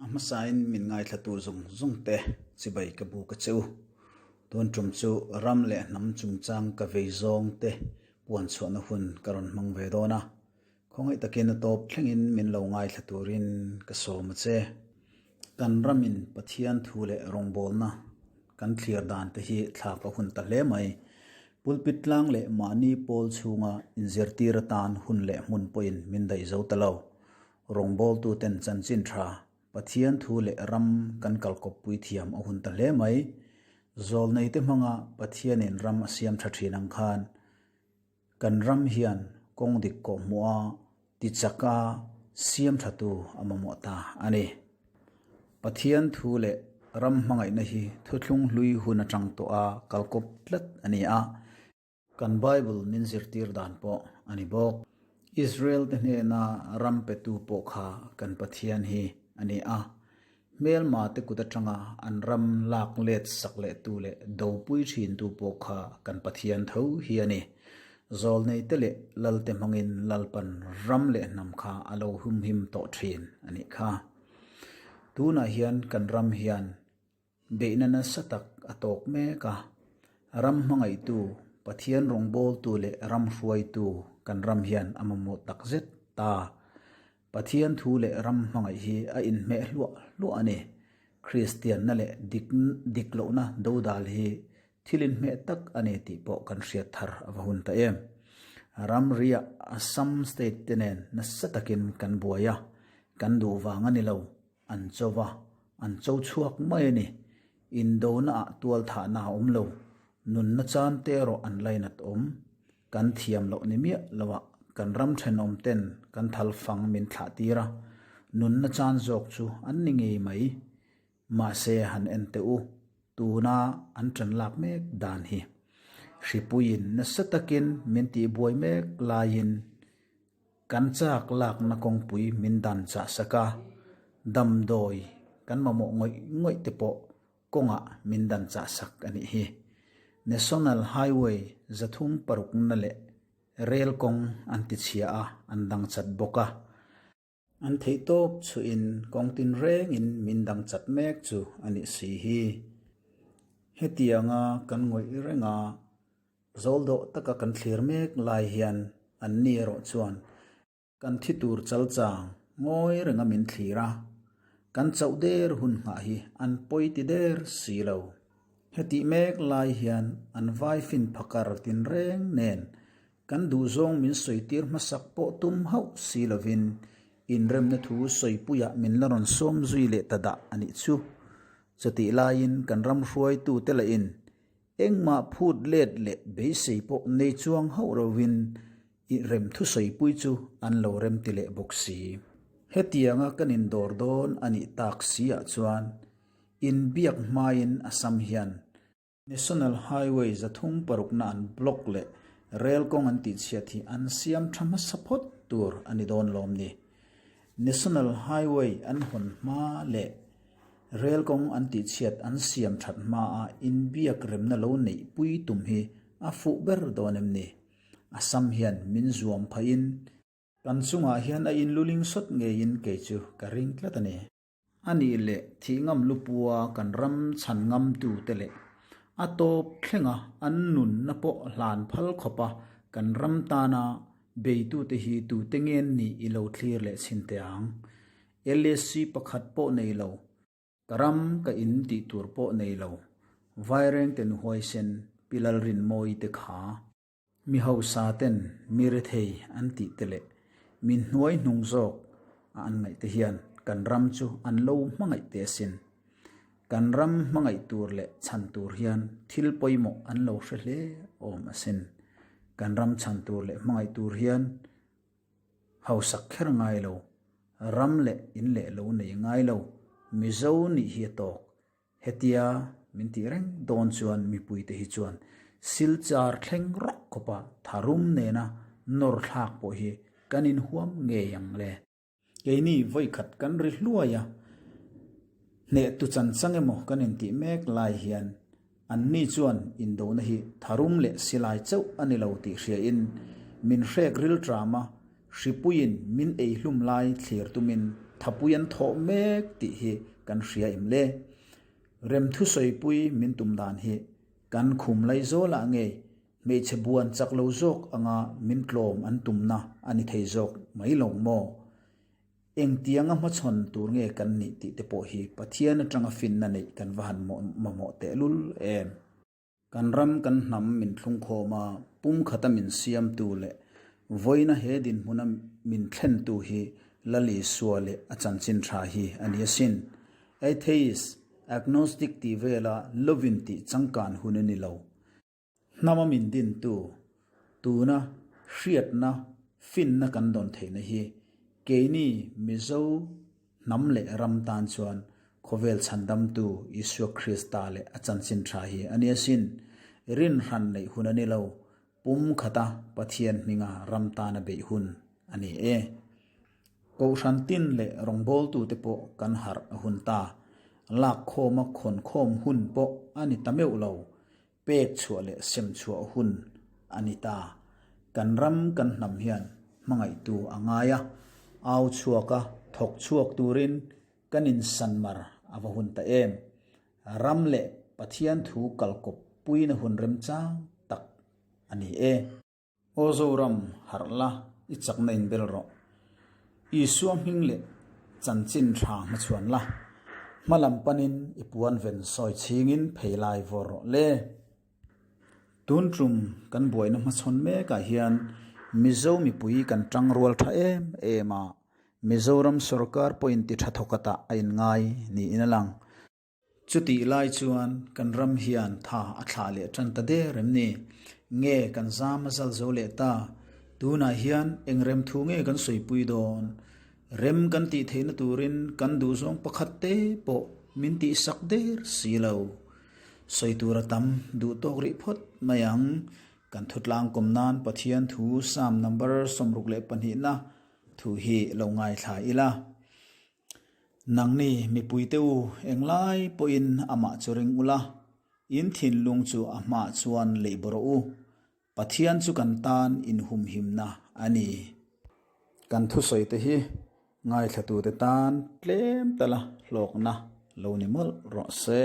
A hmasain min ngaithlatu zawng zawng te chibai ka bu ka che u. Tun tum chu ram leh hnam chungchang ka vei zawng te puan chhuahna hun ka rawn hmang ve dawn a. Khawngaih takin a tawp thlengin min lo ngaithla turin ka sawm a che. Kan ramin Pathian thu leh rawngbawlna kan thlir dan te hi thlak a hun ta hle mai. Pulpit tlang leh mahni pawl chhunga inzirtir atan hun leh hmun pawhin min daih zo ta lo. Rawngbawltuten chanchin tha, Pathian thu leh ram kan kalkawppui thiam a hun ta hle mai. Zawlneite hmanga Pathianin ram a siam tha thin ang khan kan ram hian kawng dik kawh hmuh a, ti chak a, siam thatu a mamawh ta a ni. Pathian thu leh ram hmangaihna hi thuthlung hlui hun atang tawh a kalkawp tlat a ni a. Kan Bible min zirtir dan pawh a ni bawk. Israel te hnena ram petu pawh kha kan Pathian hi a ni a. Hmelma te kut atanga an ram lak let sak leh tu leh dopui thin tu pawh kha kan Pathian tho hi a ni. Zawlnei te leh Lal te hmangin Lalpan ram leh hnam kha a lo humhim tawh thin a nih kha. Tunah hian kan ram hian Beihna nasa tak a tawk mek a, ram hmangaihtu, Pathian rawngbawltu leh ram hruaitu kan ram hian a mamawh tak zet ta. Pathian thu leh ram hmangaih hi a inhmeh hluah hluah a ni. Kristianna leh dik dik lohna dodal hi thil inhmeh tak a ni tih pawh kan hriat thar a va hun ta em. Ramriah Assam state te nen nasa takin kan buai a, kan duh vang a ni lo. An cho va, an cho chhuak mai a ni. Indona ah tual thahna a awm lo, nunna chan te erawh an lainat awm. Kan thiam loh ni miah lo ah kan ram thenawm ten kan thal fang min thlah tir a, nunna chan zawk chu an ni ngei mai. Mahse han en teh u, tuna an tan lak mek dan hi. Hripuiin nasa takin min tihbuai mek laiin Kan chak lakna kawngpui min dan chah sak a, damdawi kan mamawh ngawih ngawih te pawh kawngah min dan chah sak a nih hi. National Highway 306 na leh rel kawng an ti chhia a, an dang chat bawk a. An theihtawp chhuihin kawng tinrengin min dang chat mek chu a nih si hi. Hetianga kan ngawih renga Zawl dawh taka kan thlir mek lai hian an ni erawh chuan kan thi tur chal chang ngawi renga min thlir a, kan chauh der hun nghah hi an pawi ti der si lo. Hetih mek lai hian an vai fin phakar tinreng nen kan duhzawng min sawitir hmasak pawh tum hauh si lovin inremna thu sawipuiah min la rawn sawm zui leh ta dah a nih chu. Chutih laiin kan ram hruaitute lahin Engmah phut let leh beisei pawh nei chuang hauh rovin i rem thusawi pui chu an lo rem ti leh bawk si. Hetianga kan indawr dawn a nih tak si ah chuan inbiak hmain Assam hian National Highway 306 na an block leh rel kawng an tihchhiat hi an siam tha hmasa phawt tur a ni dawn lawm ni. National Highway an hawn hma leh Rel kawng an tihchhiat an siam that hmaa inbiak remna lo neih pui tum hi a fuh ber dawn em ni? Assam hian min zuam phahin kan chungah hian a inluling sawt ngeiin kei chu ka ring tlat a ni. A nih leh thih ngam lupua kan ram chhan ngamtute leh a tawp thlenga an nunna pawh hlan phal khawpa kan ram tana beitute hi tute ngen nih i lo thlir leh chhin teh ang. LSC pakhat pawh nei lo, ka ram ka in tih tur pawh nei lo, Vairengten huaisen Pi Lalrinmawii te kha, mi hausa ten mi rethei an tih te leh mi hnuai hnung zawk a an ngaih te hian kan ram chu an lo hmangaih teh asin. Kan ram hmangaih tur leh chhan tur hian thil pawimawh an lo hre hle awm asin. Kan ram chhan tur leh hmangaih tur hian Hausak kher ngai lo, ram leh in leh lo nei ngai lo, Mizo nih hi a tawk. Hetia min tih reng dawn chuan mipuite hi chuan Silchar thleng rawk khawpa tharum nena nawr thlak pawh hi kan inhuam ngei ang le. Keini vawikhat kan ri hluai a, hnehtu chanchang emaw kan intih mek lai hian Anni chuan indona hi tharum leh silai chauh a ni lo tih hriain min hrek ril tram a, hripuiin min ei hlum lai thlir tumin. thapui an thawh mek tih hi kan hria em le? Remthusawipui min tum dan hi kan khum laizawlah ngei hmeichhe buan chak lo zawk anga min tlawm an tumna a ni thei zawk mai lo maw? Engtianga hmachhawn tur nge kan nih tih te pawh hi Pathian atanga finna neih kan va han mamawh tehlul em? Kan ram kan hnam min thlungkhawm a, pumkhata min siamtu leh vawiina he dinhmuna min thlentu hi Lal Isua leh a chanchin tha hi a ni asin. Atheist, agnostic tih vela lovin tih changkan hun a ni lo. Hnama min dintu, tuna hriatna, finna kan dawn theihna hi keini Mizo hnam leh ram tan chuan khawvel chhandamtu Isua Krista leh a chanchin tha hi a ni asin. Rinhran neih hun a ni lo, pum khata Pathian hminga ram tana beih hun a ni e. Kohhran tin leh rawngbawltute pawh kan harh a hun ta. Lakkhawma khawnkhawm hun pawh a ni ta meuh lo. Pek chhuah leh sem chhuah hun a ni ta. Kan ram kan hnam hian hmangaihtu a ngai a, au chhuak a, thawk chhuak turin kan insanmar a va hun ta em. Ram leh Pathian thu kalkawp puina hun remchang tak a ni e. Aw Zoram, harh la, i chakna inbel rawh. Isua hming leh chanchin tha hmachhuan la, hma lam panin i puan ven sawi chhingin phei lai vawr rawh le. Tun tum kan buaina hmachhawn mekah hian Mizo mipui kan tang rual tha em em a, Mizoram sorkar pawhin ti tha thawkatah a inngai niin a lang. Chutih lai chuan kan ram hian tha a thlah leh tan ta der em ni? Nge kan zam a zal zo leh ta? Tunah hian eng rem thu nge kan sawipui dawn? Rem kan tih theihna turin kan duhzawng pakhat te pawh min tihsak der si lo. Sawi tur a tam duh tawk rih phawt mai ang. Kan thutlang kawm nan Pathian thu Psalm number 62 na thu hi lo ngaithla ila. Nangni mipuite u, englai pawhin amah chu ring ula, in thinlung chu a hmaah chuan leih bawrh rawh u. Pathian chu kan tan inhumhimna a ni. Kan thusawite hi ngaithlatute tan tlem tala hlawkna lo ni mawlh rawh se.